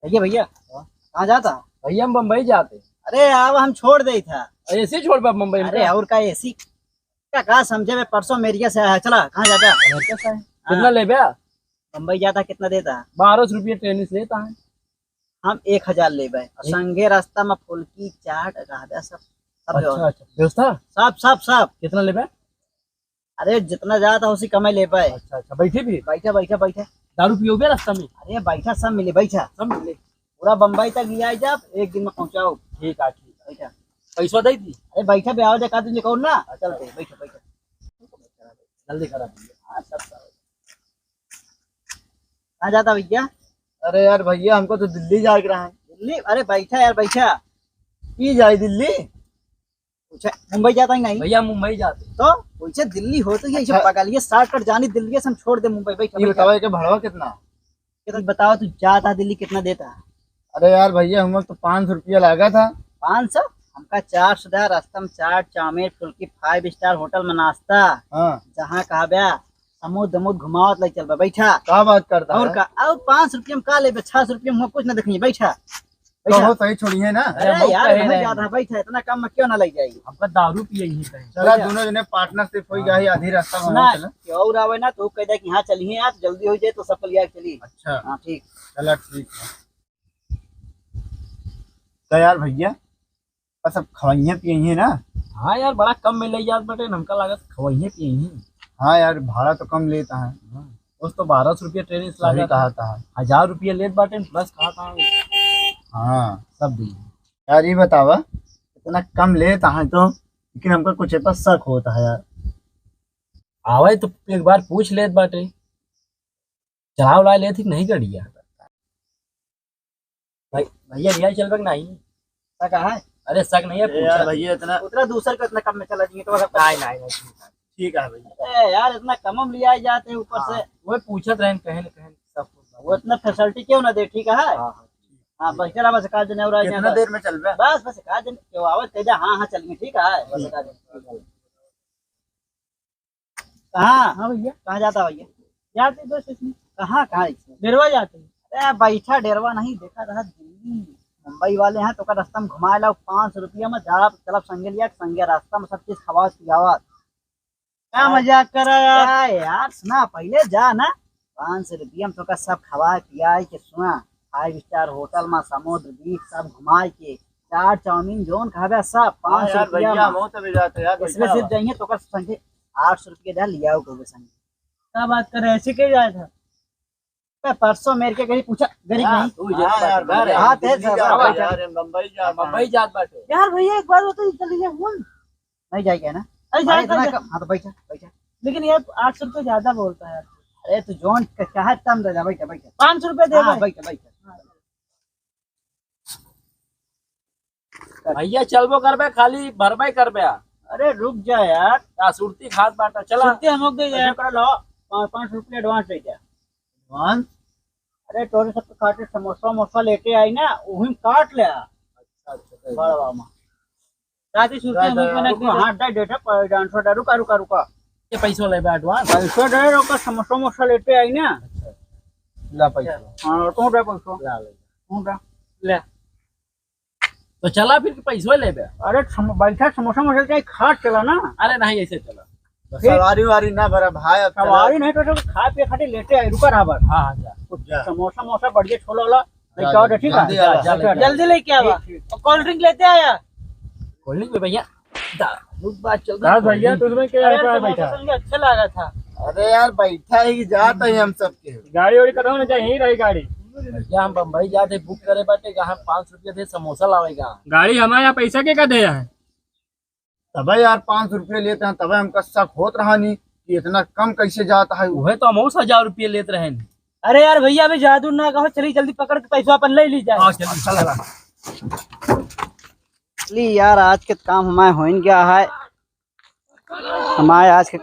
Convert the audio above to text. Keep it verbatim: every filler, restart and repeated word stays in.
भैया, भैया, कहाँ जाता? भैया, हम बम्बई जाते। अरे, आवा, हम छोड़ देइ था। ऐसे ही छोड़ पाब बम्बई में? अरे, और का, ऐसी का, का समझे बे, परसों अमेरिका से आया है। चला, कहाँ जाता? अमेरिका से आया। हाँ। कितना लेबे? बम्बई जाता, कितना देता? बारह सौ रुपया ट्रेन से लेता है। हम एक हजार लेबे, और एक संगे रास्ता में फुल्की, चाट, रहबे, सब, सब अच्छा, व्यवस्था। अच्छा, व्यवस्था? सब, सब, सब। कितना लेबे? अरे, जितना जाता, उसी कमाई लेबे। अच्छा, अच्छा, बैठी भी? बैठा, बैठा, बैठा। दारू पियोगे रास्ता में? अरे, बैठा, सब मिले, बैठा। सब मिले? पूरा बम्बई तक ले आई जाब, एक दिन में पहुँचाओ। ठीक है, ठीक है। बैठा। पैसा दे दी? अरे, बैठा बे, आओ, देखा तुझे कौन ना। अच्छा। चलते, बैठा, बैठा। जल्दी करा दीजिए। हाँ, सब, सब। कहाँ जाता भैया? अरे यार भैया, हमको तो दिल्ली जाए के रहा है। दिल्ली? अरे बैठा यार, बैठा। की जाए दिल्ली? पूछा, मुंबई जाता ही नहीं? भैया, मुंबई जाते। तो पूछे दिल्ली हो तो ये अच्छा। पगल, ये shortcut जानी दिल्ली से हम छोड़ दे मुंबई, बैठा, ये बैठा। बताओ, ये भड़वा कितना? कितना बताओ, तू जाता दिल्ली कितना देता? अरे यार भैया, हम लोग तो पाँच सौ रुपया लागा था। पाँच सौ? हमका चार सौ दे, रास्ता में चाट, चाउमीन, फुल्की, five star hotel में नाश्ता। हाँ। जहाँ कहा बे, समुद्र, समुद्र घुमावत ले चलबे, बैठा। का बात करता और है? का, और पाँच सौ रुपया में का लेबे, छह सौ रुपया में कुछ ना देखनी, बैठा। तो बैठा। हो सही छोड़ी है ना? अरे अरे, हम यार, कहे हम रहे जात हैं। हैं, बैठा, इतना कम में क्यों ना ले जाई? हमका दारू पिए ही कहीं। चला, बैठा। दोनों जने partnership हो हाँ। गया है, आधी रास्ता में सुना, चला। कि और आवे ना, तो कह दे कि हाँ, चलिए आप, जल्दी हो जाए, तो सब लिया के चली। अच्छा। हाँ, ठीक। चला, ठीक है। तो यार भैया, बस अब खवइहे पियइहे ना। हाँ यार, बड़ा कम में ले जात बाटे, हमका लागत खवइहे पियइहे। हाँ यार, भाड़ा तो कम लेता है। हाँ, उस तो बारह सौ रुपया ट्रेन से सही लागत कहा है। था। हजार रुपया लेत बाटे, plus कहा था। हाँ। सब दी। यार, ये बतावा, इतना कम लेता है तो, लेकिन हमका कुछ ए पर शक होता है यार। आवे तो एक बार पूछ लेत बाटे, चलाव लाए लेत ही नहीं गड़िया। भाई, भैया, लिया चलबे कि नहीं? शक है? अरे, शक नहीं है, ए यार पूछा। भैया, इतना उतना दूसर का इतना कम में चला दिए तो सब नहीं, नहीं, नहीं, ठीक है। ठीक है भैया। ए यार, इतना कम में लिया जाते हैं ऊपर हाँ, से। वो पूछत रहन, कहेन, कहेन, सब कुछ। वो इतना facility क्यों ना दे, ठीक है? हाँ, हाँ, ठीक है। हाँ, बस चला, बस का जने और आ कितना जाए, बस। देर में चलबे? बस, बस का जने, क्यों आवत, कह दे, हाँ, हाँ, चलिए, ठीक है? बस ठीक। का जने। कहाँ? हाँ भैया। कहाँ जाता भैया? जाते दोस्त इसमें। कहाँ, कहाँ इसमें? डेरवा जाते हैं। अरे बैठा, डेरवा नहीं, देखा रहा दिल्ली, मुंबई वाले हैं, तो का रास्ता में घुमाए लाओ, पाँच सौ रुपया में जा, चलब संगे लिया, संगे रास्ता में सब चीज खवात पियावत। क्या मजाक करा यार? अरे यार, सुना, पहले जा ना, पाँच सौ रुपया में तो का सब खवाए पियाए के, सुना, five star hotel में समुद्र बीच सब घुमाए के, चाट चाउमीन जौन खाबे सब हाँ पाँच सौ यार, रुपया भैया, में। हम तो भी जाते यार, इसमें बैठा सिर्फ हुआ। जाइए तो का संगे आठ सौ रुपया दे लिया हो संगे। क्या बात कर रहे हैं, ऐसे के जाए था? बे, परसों मेरे के गरीब पूछा, गरीब हाँ, नहीं। तू जात हाँ यार, बाटे, बाटे। हाँ, दिल्ली तेज जात है, बाटे बाटे। यार, बम्बई जात बम्बई बाटे। जात बाटे। यार भैया, एक बात बताओ, चलिए बोल। नहीं जाएगा ना? अरे अरे, जाएगा, इतना जाएगा। कम, हाँ, तो बैठा, बैठा। लेकिन ये आठ सौ रुपये ज्यादा बोलता है। अरे, तू जौन क-, चाहे तम दे जा, बैठा, बैठा। पाँच सौ रुपये दे हाँ, दे। बैठा, बैठा। भैया, चलबो करबे, खाली भरबे करबे? अरे, रुक जा यार। का सुरती खात बाटा, चला। सुरती हमको दे यार। ऐसा कर लो, पाँच, पाँच रुपये advance दे जा। Advance? अरे, तोरे सब खातिर समोसा वमोसा लेते आई ना, वही में काट ले। अच्छा, अच्छा, अच्छा। बड़वा में। रात ही सुरती जा, हमको जा, बना के रुको, दे। हाँ, दे, दे, दे, पर advance दे, रुका, रुका, रुका। ये पैसा लेबे advance? पैसा दे, रुका, समोसा वमोसा लेते आई ना। अच्छा। ला पैसा। हाँ, तू दे पैसा। ला ले। तू दे। ले। तो चला फिर कि पैसवा लेबे? अरे सम-, बैठा समोसा वमोसा चाहे खा चला ना। अरे नहीं, ऐसे चला। तो ठीक। सवारी वारी ना भरा भाई, अब चला। सवारी नहीं तो सब खा पिए खातिर लेते आए, रुका रहा बस। हाँ, हाँ, जा। कुछ जा। समोसा वमोसा बढ़िया छोला वाला, जा, लेके आओ, जा, ठीक है? जल्दी आवा। जा, जा, जा। जल्दी लेके आवा। ठीक, ठीक। और cold drink लेते आया। Cold drink में भैया, दारू बात चल रही। हाँ भैया, तो उसमें क्या अरे, है, समोसा बैठा? समोसा अच्छा लगा था। अरे यार, बैठा ही जात है हम सबके। गाड़ी वाड़ी कटाओ ना, चाहे यहीं रही गाड़ी। भैया, हम बम्बई जाते, book करे बाटे, कहाँ पाँच सौ रुपया दे, समोसा लावेगा। गाड़ी हमारे यहाँ पैसा के का दे है? तबे यार, पाँच सौ रुपया लेते हैं, तबे हमका शक होत रहा नहीं कि इतना कम कैसे जाता है। वह तो हम उस हजार रुपया लेत रहे हैं। अरे यार भैया, अभी जादू ना कहो, चलिए जल्दी पकड़ के पैसा अपन ले ली जाए। हाँ, चल, चल, चल। ली यार, आज के काम हमारे होइन गया है। हमारे आज के